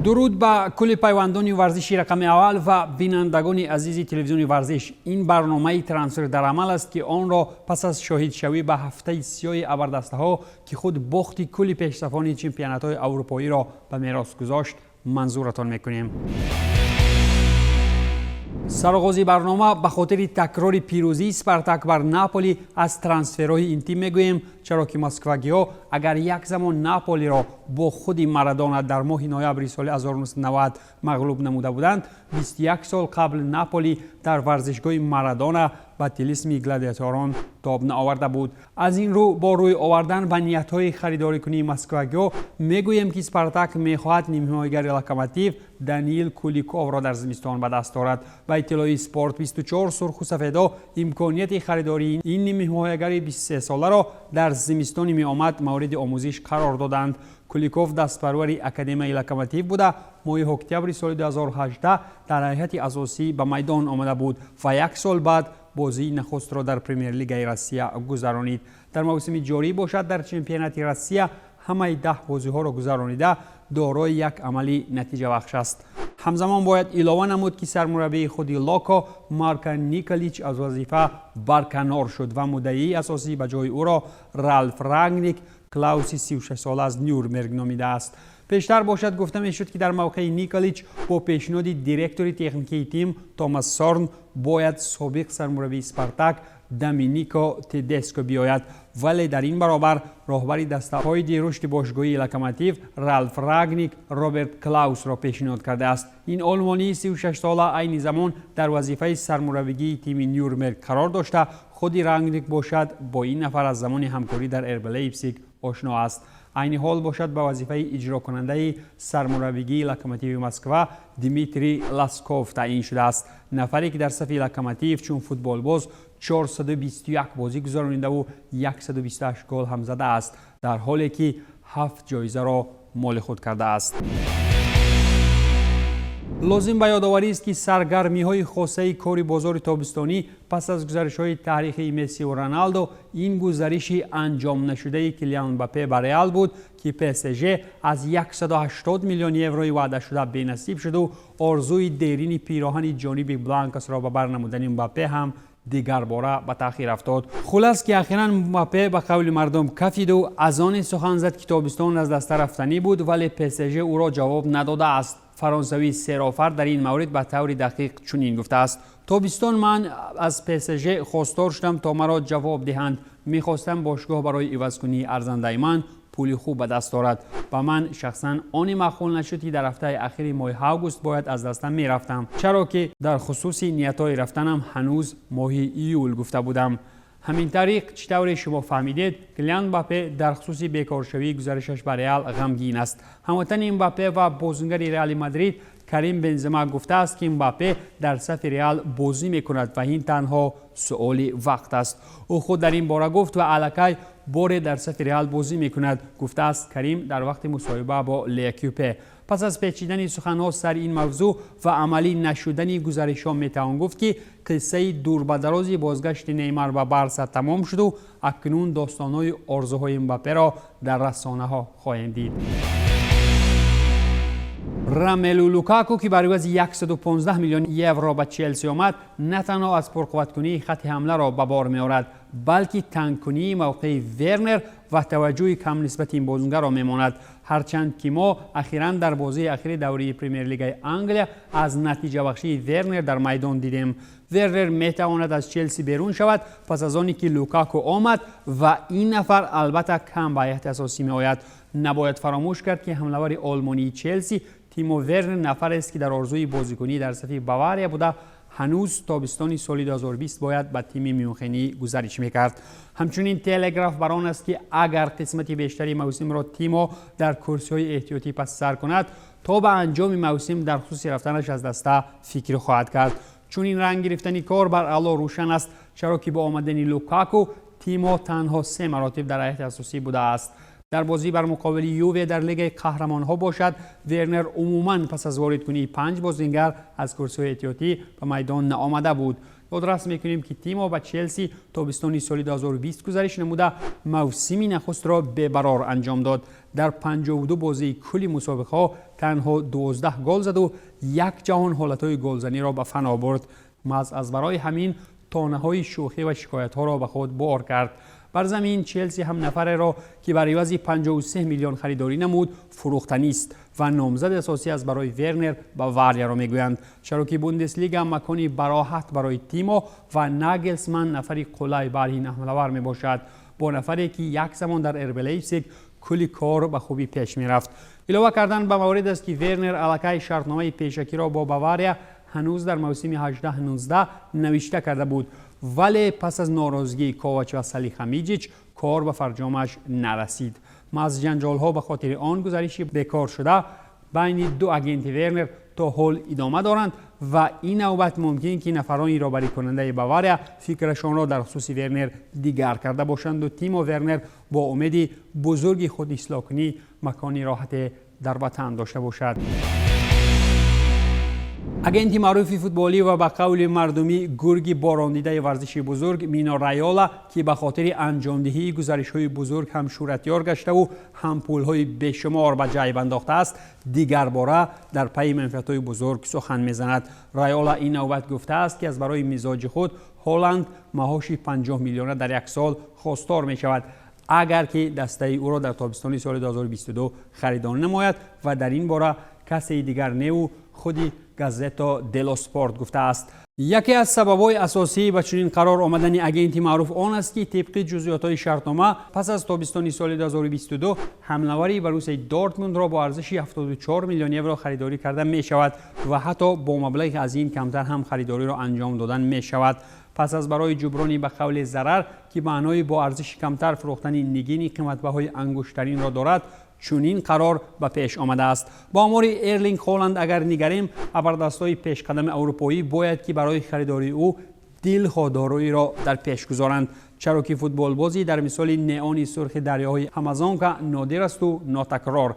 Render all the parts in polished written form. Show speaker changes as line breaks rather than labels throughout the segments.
Дуруд ба кулли пайвандони варзиши рақами аввал ва бинандагони азизи телевизиони Варзиш. Ин барномаи «Трансфер дар амал» аст, ки онро пас аз шоҳидшавӣ ба ҳафтаи сиёҳи абардастаҳо, ки худ бохти кулли пешсафони чемпионатҳои аврупоиро ба мерос гузошт, манзуратон мекунем. Сароғози барнома ба хотири такрори пирӯзии «Спартак» бар «Наполи» аз трансферҳои ин тим мегӯем, чаро ки москвагиҳо агар як замон «Наполиро» бо худи Марадона дар моҳи ноябри соли 1990 мағлуб намуда буданд, 21 сол қабл «Наполи» дар варзишгоҳи Марадона ба тилисми гладиаторон тоб наоварда буд. Аз ин рӯ, бо рӯй овардан ба ниятҳои харидорикунии москвагиҳо, мегӯем, ки «Спартак» мехоҳад нимҳимоягари «Локомотив» Даниил Куликовро дар зимистон ба даст орад. Ба иттилои Спорт 24, сурху сафедо имконияти харидории ин нимҳимоягари 23-соларо дар зимистони меомад мавриди омӯзиш қарор доданд. Куликов дастпарвари академияи «Локомотив» буда, моҳи октябри соли 2018 дар ҳайати асосӣ ба майдон омада буд ва як сол баъд бозии нахустро дар Премер-лигаи Россия гузаронид. Дар мавсими ҷорӣ бошад, дар чемпионати Россия ҳамаи 10 бозиҳоро гузаронида, дорои як амали натиҷабахш аст. Ҳамзамон бояд илова намуд, ки сармураббии худи «Локо» Марко Николич аз вазифа барканор шуд ва муддаии асосӣ ба ҷои ӯро Ралф Рангник, Клауси 36сола аз Нюрнберг номидааст. Пештар бошад, гуфта мешуд, ки дар мавқеи Николич бо пешниҳоди директори техникии тим Томас Сорн бояд собиқ сармураббии «Спартак» Доминико Тедеско биёяд, вале дар ин баробар роҳбари дастаҳои рушди бошгоҳии «Локомотив» Ралф Рангник Роберт Клаусро пешниҳод кардааст. Ин олмонии 36сола айни замон дар вазифаи сармураббигии тими Нюрнберг қарор дошта, худи Рангник бошад, бо ин нафар аз замони ҳамкорӣ дар РБ Лейпсиг ошно аст. Айни ҳол бошад, ба вазифаи иҷрокунандаи сармураббигии «Локомотиви Москва» Дмитрий Ласков таъин шудааст, нафаре ки дар сафи «Локомотив» чун футболбоз 421 бозӣ гузаронидаву 128 гол ҳам задааст, дар ҳоле ки ҳафт ҷоизаро моли худ кардааст. Лозим ба ёдоварист, ки саргармиҳои хосаи кори бозори тобистонӣ пас аз гузаришҳои таърихии Мессиву Роналдо ин гузариши анҷомнашудаи Килиан Мбаппе ба «Реал» буд, ки ПСЖ аз 180 миллион еврои ваъдашуда бенасиб шуду орзуи дерини пироҳани ҷониби бланкасро ба бар намудани Мбаппе ҳам дигарбора ба таъхир афтод. Хулас, ки ахиран Мбаппе ба қавли мардум кафиду аз оне сухан зад, ки тобистон аз даста рафтанӣ буд, вале ПСЖ ӯро ҷавоб надодааст. Фаронсавии серофар дар ин маврид ба таври дақиқ чунин гуфтааст: «Тобистон ман аз ПСЖ хостор шудам, то маро ҷавоб диҳанд. Мехостам бошгоҳ барои ивазкунии арзандаи ман пули хуб ба даст орад. Ба ман шахсан оне маъқул нашуд, ки дар ҳафтаи ахири моҳи август бояд аз даста мерафтам, чаро ки дар хусуси ниятҳои рафтанам ҳанӯз моҳи июл гуфта будам». Ҳамин тариқ, чӣ тавре шумо фаҳмидед, Килиан Мбаппе дар хусуси бекоршавии гузаришаш ба «Реал» ғамгин аст. Ҳамватани Мбаппе ва бозингари «Реали Мадрид» Карим Бензема гуфтааст, ки Мбаппе дар сафи «Реал» бозӣ мекунад ва ин танҳо суоли вақт аст. Ӯ худ дар ин бора гуфт ва аллакай боре дар сафи «Реал» бозӣ мекунад, гуфтааст Карим дар вақти мусоҳиба бо Л'Екипе. Пас аз печидани суханҳо сари ин мавзӯъ ва амалӣ нашудани гузаришҳо, метавон гуфт, ки қиссаи дурбадарози бозгашти Неймар ба «Барса» тамом шуду акнун достонҳои орзуҳои Мбапперо дар расонаҳо хоҳем дид. Ромелу Лукаку, ки бар ивази 115 миллион евро ба «Челси» омад, на танҳо аз пурқувваткунии хатти ҳамларо ба бор меорад, балки тангкунии мавқеи Вернер ва таваҷҷӯҳи кам нисбати ин бозингарро мемонад. Ҳарчанд ки мо ахиран дар бозии ахири давраи Премер-лигаи Англия аз натиҷабахшии Вернер дар майдон дидем. Вернер метавонад аз «Челси» берун шавад пас аз оне ки Лукаку омад ва ин нафар албатта кам ба ҳайати асосӣ меояд. Набояд фаромӯш кард, ки ҳамлавари олмонии «Челси» Тимо Вернер нафарест, ки дар орзуи бозикунӣ дар сафи «Бавария» буда, ҳанӯз тобистони соли 2020 бояд ба тими мюнхенӣ гузариш мекард. Ҳамчунин, Телеграф бар он аст, ки агар қисмати бештари мавсимро Тимо дар курсиҳои эҳтиётӣ пас сар кунад, то ба анҷоми мавсим дар хусуси рафтанаш аз даста фикр хоҳад кард. Чунин ранг гирифтани кор бар ало рӯшан аст, чаро ки бо омадани Лукаку Тимо танҳо се маротиб дар ҳайати асосӣ будааст. Дар бозӣ бар муқобили Юве дар Лигаи қаҳрамонҳо бошад, Вернер умуман пас аз воридкунии панҷ бозингар аз курсиҳои эҳтиётӣ ба майдон наомада буд. Ёдрас мекунем, ки Тимо ба Челси тобистони соли 2020 гузариш намуда, мавсими нахустро бебарор анҷом дод. Дар 52 бозии кулли мусобиқаҳо танҳо 12 гол заду як ҷаҳон ҳолатҳои голзаниро ба фано бурд. Маҳз аз барои ҳамин тонаҳои шӯхӣ ва шикоятҳоро ба худ бор кард. Бар замин Челси ҳам нафареро, ки бар ивази 53 миллион харидорӣ намуд, фурӯхтанист ва номзади асосӣ аз барои Вернер Баварияро мегӯянд, чаро ки Бундеслига макони бароҳат барои Тимо ва Нагелсман нафари қулай барҳи ҳамлавар мебошад, бо нафаре ки як замон дар РБ Лейпсиг кулли кор ба хубӣ пеш мерафт. Илова кардан ба маврид аст, ки Вернер аллакай шартномаи пешакиро бо Бавария ҳанӯз дар мавсими 18-19 навишта карда буд, вале пас аз норозигии Ковач ва Салиҳамиҷич кор ба фарҷомаш нарасид. Маҳз ҷанҷолҳо ба хотири он гузариши бекор шуда байни ду агенти Вернер то ҳол идома доранд ва ин навбат мумкин ки нафарони роҳбарикунандаи Бавария фикрашонро дар хусуси Вернер дигар карда бошанду Тимо Вернер бо умеди бузурги худислоҳкунӣ макони роҳате дар ватан дошта бошад. Агенти маъруфи футболӣ ва ба қавли мардумӣ гурги борондидаи варзиши бузург Мино Райола, ки ба хотири анҷомдиҳии гузаришҳои бузург ҳам шӯҳратёр гаштаву ҳам пулҳои бешумор ба ҷайб андохтааст, дигарбора дар пайи манфиатҳои бузург сухан мезанад. Райола ин навбат гуфтааст, ки аз барои мизоҷи худ Ҳоланд маҳоши 50 миллиона дар як сол хостор мешавад, агар ки дастаи ӯро дар тобистони соли 2022 харидорӣ намояд, ва дар ин бора касе дигар неву худи Газетто дело Спорт гуфтааст. Яке аз сабабҳои асосии ба чунин қарор омадани агенти маъруф он аст, ки тибқи ҷузъиётҳои шартнома пас аз тобистони соли 2022 ҳамлавари Борусияи Дортмундро бо арзиши 74 миллион евро харидорӣ карда мешавад ва ҳатто бо маблағи аз ин камтар ҳам харидориро анҷом додан мешавад. Пас аз барои ҷуброни ба қавли зарар, ки маънои бо арзиши камтар фурӯхтани нигини қиматбаҳои ангуштаринро дорад, чунин қарор ба пеш омадааст. Бо омори Эрлинг Холанд агар нигарем, абардастҳои пешқадами аврупоӣ бояд ки барои харидории ӯ дилхоҳ дороиро дар пеш гузоранд, чаро ки футболбозӣ дар мисоли неони сурхи дарёҳои Амазонка нодир асту нотакрор.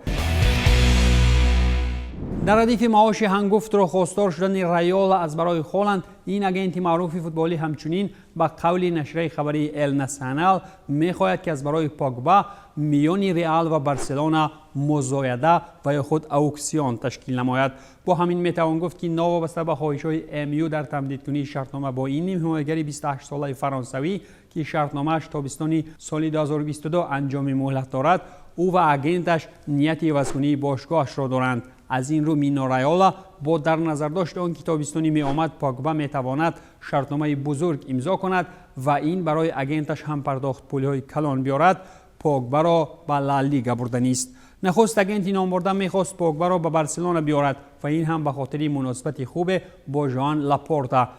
Дар радифи маоши ҳангуфтро хостор шудани Райола аз барои Холанд, ин агенти маъруфи футболӣ ҳамчунин ба қавли нашрияи хабарии Эл Насионал мехоҳад, ки аз барои Погба миёни Реал ва Барселона музояда ва ё худ ауксион ташкил намояд. Бо ҳамин метавон гуфт, ки новобаста ба хоҳишҳои МЮ дар тамдидкунии шартнома бо ин нимҳимоягари 28-солаи фаронсавӣ, ки шартномааш тобистони соли 2022 анҷоми муҳлат дорад, ӯ ва агенташ нияти ивазкунии бошгоҳашро доранд. Аз ин рӯ Мино Райола бо дар назардошти он ки тобистони меомад Погба метавонад шартномаи бузург имзо кунад ва ин барои агенташ ҳам пардохт пулҳои калон биёрад, Погбаро ба Ла Лига бурданист. Нахуст агенти номбурда мехост Погбаро ба Барселона биёрад ва ин ҳам ба хотири муносибати хубе бо Жоан Лапорта,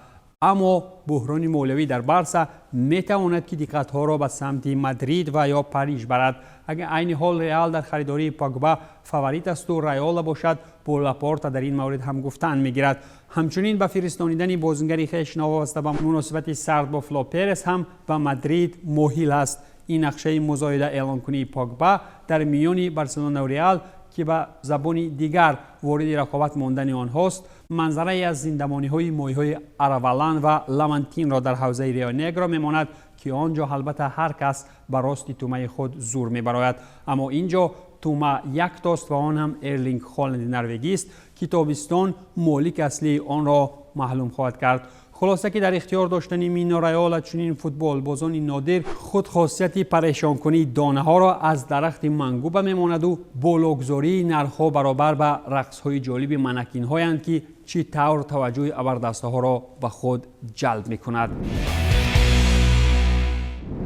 аммо буҳрони молиявӣ дар Барса метавонад, ки диққатҳоро ба самти Мадрид ва ё Париж барад. Агар айни ҳол Реал дар харидории Погба фаворит асту Райола бошад бо Лапорта дар ин маврид ҳам гуфтан мегирад. Ҳамчунин ба фиристонидани бозингари хеш новобаста ба муносибати сард бо Фло Перес ҳам ба Мадрид моҳил аст. Ин нақшаи музоида эълонкунии Погба дар миёни Барселонау Реал, ки ба забони дигар вориди рақобат мондани онҳост, манзарае аз зиндамониҳои моҳиҳои аравалан ва ламантинро дар ҳавзаи Рио Негро мемонад, ки он ҷо албатта ҳар кас ба рости тӯмаи худ зур мебарояд, аммо ин ҷо тӯма яктост ва он ҳам Эрлинг Холанди норвегист, ки тобистон молики аслии онро маълум хоҳад кард. Хулоса, ки дар ихтиёр доштани Мино Райола чунин футболбозони нодир худ хосияти парешонкунии донаҳоро аз дарахти мангуба мемонаду бологузории нархҳо баробар ба рақсҳои ҷолиби манакинҳоянд, ки чӣ тавр таваҷҷӯҳи абардастаҳоро ба худ ҷалб мекунад.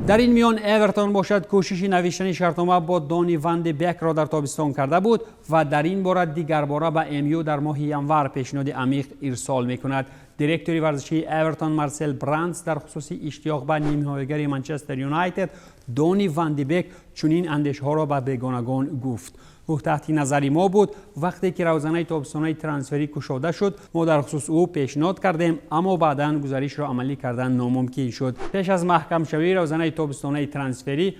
Дар ин миён Эвертон бошад кӯшиши навиштани шартнома бо Дони Ван де Бекро дар тобистон карда буд ва дар ин бора дигарбора ба МЮ дар моҳи январ пешниҳоди амиқ ирсол мекунад. Директори варзишии Эвертон Марсел Брандс дар хусуси иштиёқ ба нимҳимоягари Манчестер Юнайтед Дони Ван де Бек чунин андешҳоро ба бегонагон гуфт: «Ӯ таҳти назари мо буд. Вақте ки равзанаи тобистонаи трансферӣ кушода шуд, мо дар хусус ӯ пешниҳод кардем, аммо баъдан гузаришро амалӣ кардан номумкин шуд». Пеш аз маҳкамшавии равзанаи тобистонаи трансферӣ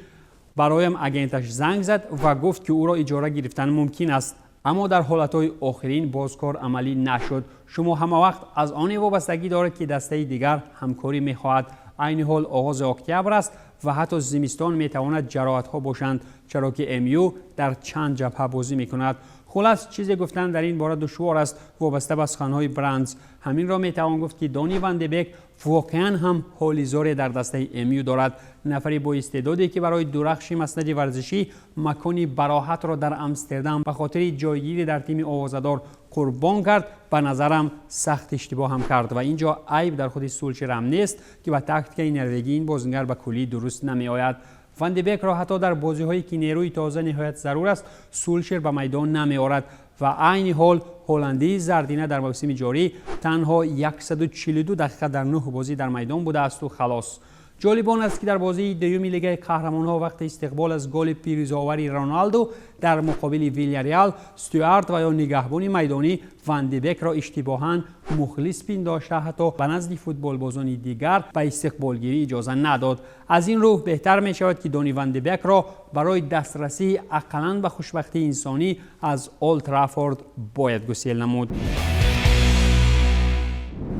Бароям агенташ занг зад ва гуфт, ки ӯро иҷора гирифтан мумкин аст, аммо дар ҳолатҳои охирин боз кор амалӣ нашуд. Шумо ҳама вақт аз оне вобастагӣ доред, ки дастаи дигар ҳамкорӣ мехоҳад. Айни ҳол оғози октябр аст ва ҳатто зимистон метавонад ҷароҳатҳо бошанд, чаро ки МЮ дар чанд ҷабҳа бозӣ мекунад. Хулас, чизе гуфтан дар ин бора душвор аст. Вобаста ба суханҳои Брандс ҳаминро метавон гуфт, ки Дони ван де Бек воқеан ҳам ҳоли зоре дар дастаи МЮ дорад. Нафари бо истеъдоде, ки барои дурахши маснади варзишӣ макони бароҳатро дар Амстердам ба хотири ҷойгирӣ дар тими овозадор қурбон кард, ба назарам, сахт иштибоҳ ҳам кард. Ва ин ҷо айб дар худи Сулшер ҳам нест, ки ба тактикаи норвегӣ ин бозингар ба куллӣ дуруст намеояд. Ван де Бекро ҳатто дар бозиҳое, ки нерӯи тоза ниҳоят зарур аст, Сулшер ба майдон намеорад. Ва айни ҳол ҳолландии зардина дар мавсими ҷорӣ танҳо 142 дақиқа дар нӯҳ бозӣ дар майдон будаасту халос. Ҷолиб он аст, ки дар бозии дуюми Лигаи қаҳрамонҳо вақти истиқбол аз голи пирӯзовари Роналду дар муқобили Вилярреал, стюард ва ё нигаҳбони майдонӣ Ван де Бекро иштибоҳан мухлис пиндошта, ҳатто ба назди футболбозони дигар ба истиқболгирӣ иҷоза надод. Аз ин рӯ беҳтар мешавад, ки Дони Ван де Бекро барои дастрасии ақаллан ба хушбахтии инсонӣ аз Олд Траффорд бояд гусел намуд.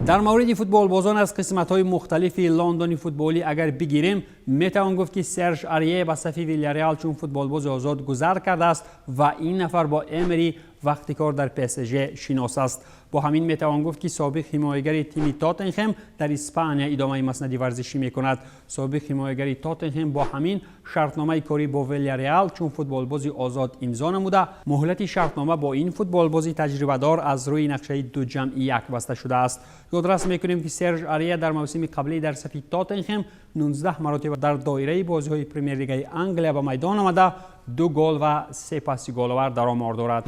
Дар мавриди футболбозон аз қисматҳои мухталифи Лондони футболӣ агар бигирем, метавон гуфт, ки Серж Арие ба сафи Вилярреал чун футболбози озод гузар кардааст ва ин нафар бо Эмери вақти кор дар ПСЖ шинос аст. Бо ҳамин метавон гуфт, ки собиқ ҳимоягари тими Тоттенхем дар Испания идомаи маснади варзишӣ мекунад. Собиқ ҳимоягари Тоттенхем бо ҳамин шартномаи корӣ бо Вилярреал чун футболбози озод имзо намуда. Муҳлати шартнома бо ин футболбози таҷрибадор аз рӯи нақшаи 2+1 баста шудааст. Ёдрас мекунем, ки Серж Ария дар мавсими қаблӣ дар сафи Тоттенхем 19 маротиба дар доираи бозиҳои Премер-лигаи Англия ба майдон омада, ду гол ва се паси головар дар омор дорад.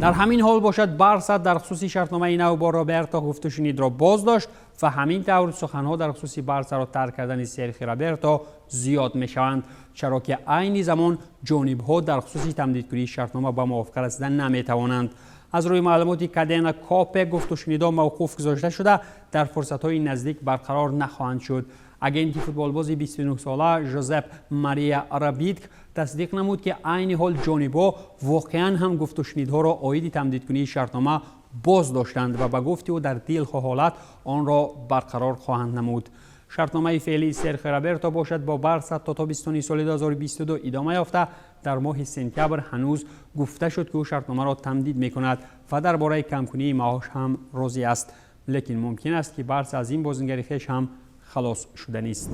Дар ҳамин ҳол бошад, Барса дар хусуси шартномаи нав бо Роберто гуфтушунидро боз дошт ва ҳамин тавр суханҳо дар хусуси Барсаро тарк кардани Серхи Роберто зиёд мешаванд, чаро ки айни замон ҷонибҳо дар хусуси тамдидкунии шартнома ба мувофиқа расида наметавонанд. Аз рӯи маълумоти Кадена Копе, гуфтушунидҳо мавқуф гузошта шуда, дар фурсатҳои наздик барқарор нахоҳанд шуд. Агенти футболбози 29-сола Жозеп Мария Рабитк тасдиқ намуд, ки айни ҳол ҷонибҳо воқеан ҳам гуфтушунидҳоро оиди тамдидкунии шартнома боз доштанд ва ба гуфти ӯ, дар дилхоҳ ҳолат онро барқарор хоҳанд намуд. Шартномаи феълии Серхи Роберто бошад, бо Барса то тобистони соли 2022 идома ёфта, дар моҳи сентябр ҳанӯз гуфта шуд, ки ӯ шартномаро тамдид мекунад ва дар бораи камкунии маош ҳам розӣ аст. Лекин мумкин аст, ки Барса аз ин бозингари хеш ҳам халос шуданист.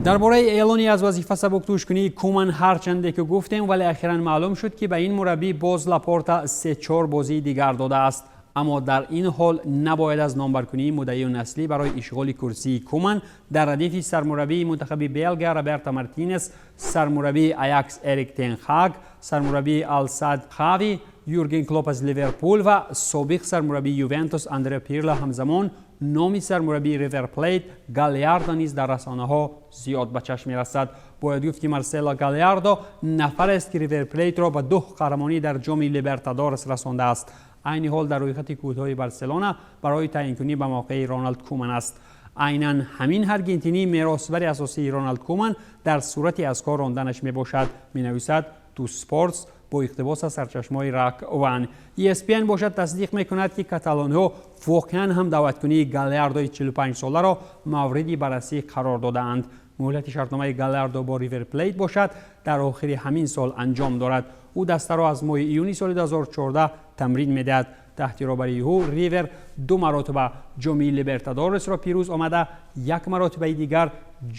Дар бораи эълони аз вазифа сабуктӯшкунии Куман ҳарчанде ки гуфтем, вале ахиран маълум шуд, ки ба ин мураббӣ боз Лапорта се-чор бозии дигар додааст. Аммо дар ин ҳол набояд аз номбаркунии муддаию наслӣ барои ишғоли курсии Куман дар радифи сармураббии мунтахаби Белгия Роберто Мартинес, сармураббии Аякс Эрик тен Хаг, сармураббии Алсад Хави Юрген Клоп аз Ливерпул ва собиқ сармураббии Ювентус Андреа Пирло, ҳамзамон номи сармураббии Ривер Плейт Галярдо низ дар расонаҳо зиёд ба чашм мерасад. Бояд гуфт, ки Марсело Галярдо нафарест, ки Ривер Плейтро ба ду қаҳрамонӣ дар Ҷоми Либертадорес расондааст. Айни ҳол дар рӯйхати кӯтоҳи Барселона барои таъинкунӣ ба мавқеи Роналд Куман аст. Айнан ҳамин аргентинӣ меросбари асосии Роналд Куман дар сурати аз кор ронданаш мебошад, менависад Ту Спортс бо иқтибос аз сарчашмаҳои Рак Ван. ESPN бошад, тасдиқ мекунад, ки каталонҳо воқеан ҳам даъваткунии Галярдои 45-соларо мавриди баррасӣ қарор додаанд. Муҳлати шартномаи Галярдо бо Ривер Плейт бошад, дар охири ҳамин сол анҷом дорад. Ӯ дастаро аз моҳи июни соли 2014 тамрин медиҳад. Таҳти роҳбарии ӯ Ривер ду маротиба Ҷоми Либертадоресро пирӯз омада, як маротибаи дигар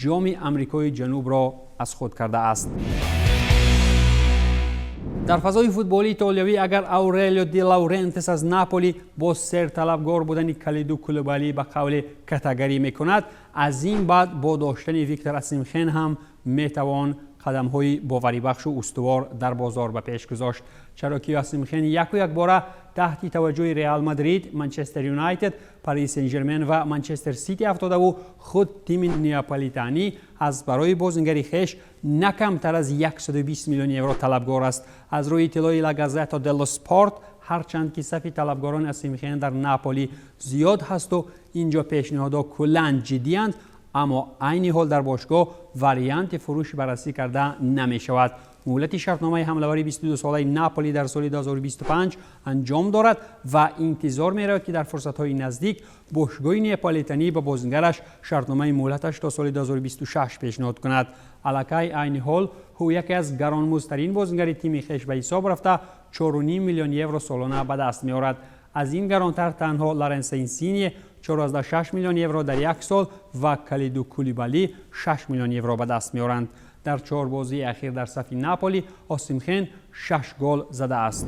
Ҷоми Амрикои Ҷанубро аз худ кардааст. Дар фазои футболи итолиявӣ агар Аурелио Ди Лаурентес аз Наполи бо серталабгор будани Калиду Кулибали ба қавли катагарӣ мекунад, аз ин баъд бо доштани Виктор Осимхен ҳам метавон қадамҳои боварибахшу устувор дар бозор ба пеш гузошт, чаро ки Осимхен яку якбора таҳти таваҷҷӯҳи Реал Мадрид, Манчестер Юнайтед, Парис Сен Жермен ва Манчестер Сити афтодаву худ тими неаполитанӣ аз барои бозингари хеш на камтар аз 120 миллион евро талабгор аст. Аз рӯи иттилои Ла Газета делло Спорт, ҳарчанд ки сафи талабгорони Осимхен дар Наполи зиёд ҳасту ин ҷо пешниҳодҳо куллан ҷиддиянд. Аммо айни ҳол дар бошгоҳ варианти фурӯши баррасӣ карда намешавад. Муҳлати шартномаи ҳамлавари 22-солаи Наполи дар соли 2025 анҷом дорад ва интизор меравад, ки дар фурсатҳои наздик бошгоҳи неаполитанӣ ба бозингараш шартномаи муҳлаташ то соли 2026 пешниҳод кунад. Аллакай айни ҳол ӯ яке аз гаронмуздтарин бозингари тими хеш ба ҳисоб рафта, 4,5 миллион евро солона ба даст меорад. Аз ин гаронтар танҳо Лоренсо Инсинье 4,6 миллион евро дар як сол ва Калиду Кулибали 6 миллион евро ба даст меоранд. Дар чор бозии ахир дар сафи Наполи Осимхен 6 гол задааст.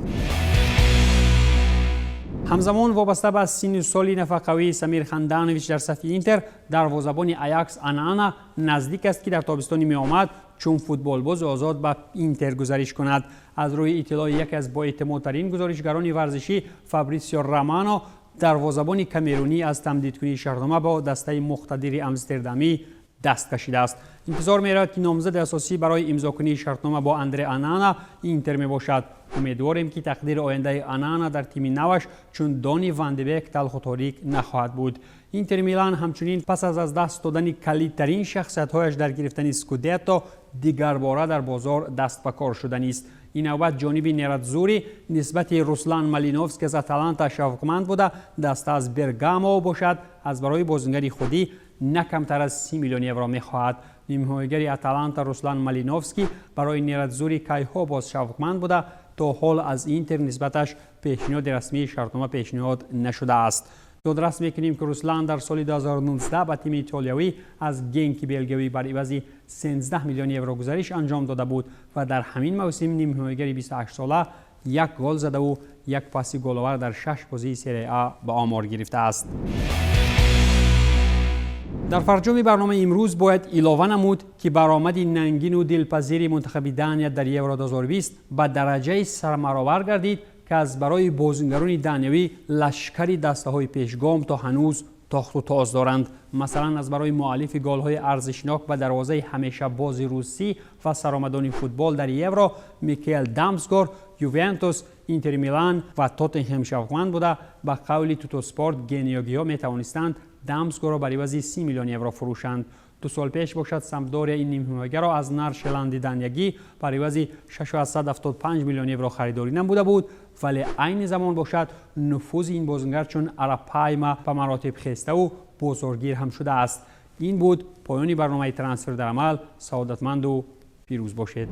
Ҳамзамон, вобаста ба синну соли нафақавии Самир Ханданович дар сафи Интер, дарвозабони Аякс Анана наздик аст, ки дар тобистони меомад чун футболбози озод ба Интер гузариш кунад. Аз рӯи иттилои яке аз боэътимодтарин гузоришгарони варзишӣ Фабрисио Романо, дарвозабони камерунӣ аз тамдидкунии шартнома бо дастаи муқтадири амстердамӣ даст кашидааст. Интизор меравад, ки номзади асосӣ барои имзокунии шартнома бо Андре Анана Интер мебошад. Умедворем, ки тақдири ояндаи Анана дар тими наваш чун Дони ван де Бек талху торик нахоҳад буд. Интер Милан ҳамчунин пас аз даст додани калидтарин шахсиятҳояш дар гирифтани скудетто дигарбора дар бозор даст ба кор шуданист. Ин навбат ҷониби нератзури нисбати Руслан Малиновский аз Аталанта шавқманд буда, даста аз Бергамо бошад, аз барои бозингари худӣ на камтар аз 30 миллион евро мехоҳад. Нимҳимоягари Аталанта Руслан Малиновский барои нератзури кайҳо боз шавқманд буда, то ҳол аз Интер нисбаташ пешниҳоди расмии шартнома пешниҳод нашудааст. Ёдрас мекунем, ки Руслан дар соли 2019 ба тими итолиявӣ аз Генки белгиявӣ бар ивази 13 миллион евро гузариш анҷом дода буд ва дар ҳамин мавсим нимҳимоягари 28сола як гол задаву як паси головар дар шаш бозии Серия А ба омор гирифтааст. Дар фарҷоми барномаи имрӯз бояд илова намуд, ки баромади нангину дилпазири мунтахаби Дания дар Евро 2020 ба дараҷаи самаровар гардид, ки аз барои бозингарони даниявӣ лашкари дастаҳои пешгом то ҳанӯз тохту тоз доранд. Масалан, аз барои муаллифи голҳои арзишнок ба дарвозаи ҳамешабози русӣ ва саромадони футбол дар Евро Микел Дамсгор Ювентус, Интер Милан ва Тоттенхем шавқманд буда, ба қавли Тутоспорт, генуягиҳо метавонистанд Дамсгорро бар ивази 30 миллион евро фурӯшанд. 2 сол пеш бошад, Сампдория ин нимҳимоягаро аз Нордшеланди даниягӣ бар ивази 675 миллион евро харидорӣ намуда буд. Вале айни замон бошад, нуфузи ин бозингар чун арапайма ба маротиб хеставу бозоргир ҳам шудааст. Ин буд поёни барномаи «Трансфер дар амал». Саодатманду пирӯз бошед.